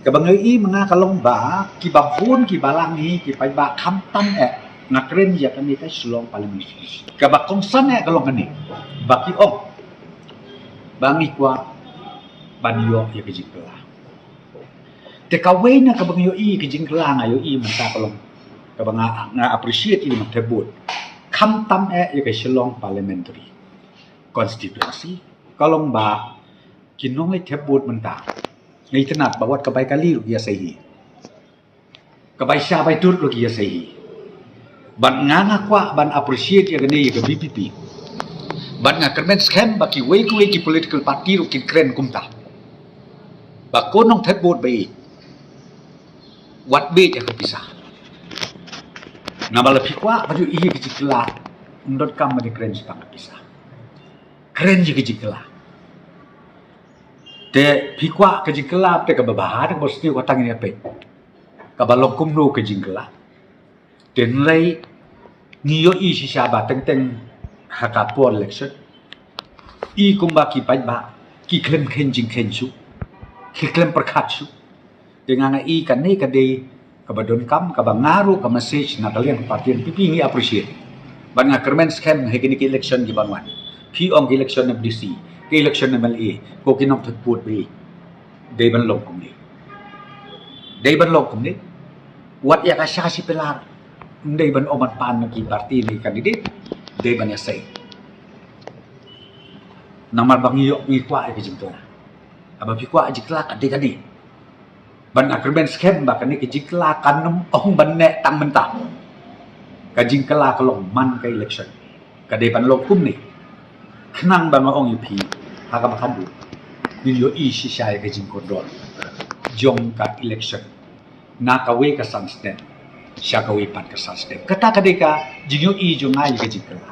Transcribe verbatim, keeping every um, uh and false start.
Kaba nga ïohi ma nga ka long ba kiba bun ki balang hi ki paidbah khamtam eh nga kren ïa kane ka Shillong Parliamentary. Kaba kongsan eh ka long kane ba ki ong ba ngi kwah ban ïoh ïa ka jingkylla. Te kawei na kaba nga ïohi ka jingkylla nga ïohi mynta ka long kaba nga, nga appreciate ïa ka thep vote. Khamtam eh ïa ka Shillong Parliamentary Constituency ka long ba ki nongleit thep vote mynta nga itynnad ba wat ka bai kali ruh ki ïasei hi, ka bai sha bai tut ruh ki ïasei hi. Bad nga nga kwah ban appreciate ïa kane ïa ka V P P. Bad nga kyrmen skhem ba kiwei kiwei ki political party ruh kin kren kumta. Ba ko nongthep vote ba ïeit, wat bit ïa ka pisa. Namar la phi kwah ba ju ïa ka jingkylla, ym donkam ba ju kren shaphang ka pisa. Kren ïa ka jingkylla. Te phi kwah ka jingkylla te kaba bha te kaba sniew ka tang ïa phi. Kaba long kumno ka jingkylla. Te nlei ngi ïohi shisha ba teng teng ha ka por election, i kumba ki paidbah ki khlem kheiñ jingkheiñ shuh, ki khlem pyrkhat shuh. Te nga nga i kane ka dei kaba donkam, kaba nga ruh ka message na ka liang party N P P ngi appreciate. Bad nga kyrmen skhem ha kine ki election ki ban wan, phi ong ki election M D C, ki election M L A, ko ki nongthep vote ba ïeit, dei ban long kumne. Dei ban long kumne. Wat ïa ka sha shi pilar, dei ban ong ban pan na ki party ne candidate, dei ban ïasei. Namar ba ngi ïoh ngi kwah ïa ka jingkylla. Haba phi kwah jingkylla ka dei kane. Bad nga kyrmen skhem ba kane ka jingkylla kan ym ong ban neh tang mynta. Ka jingkylla ka long man ka election. Ka dei ban long kumne. Khnang ba nga ong ïa phi ha kaba khatduh ngin ïohi shisha ïa ka jingkordor jong ka election na kawei ka san snem sha kawei pat ka san snem. Kata ka dei ka jingïohi jong nga ïa ka jingkylla.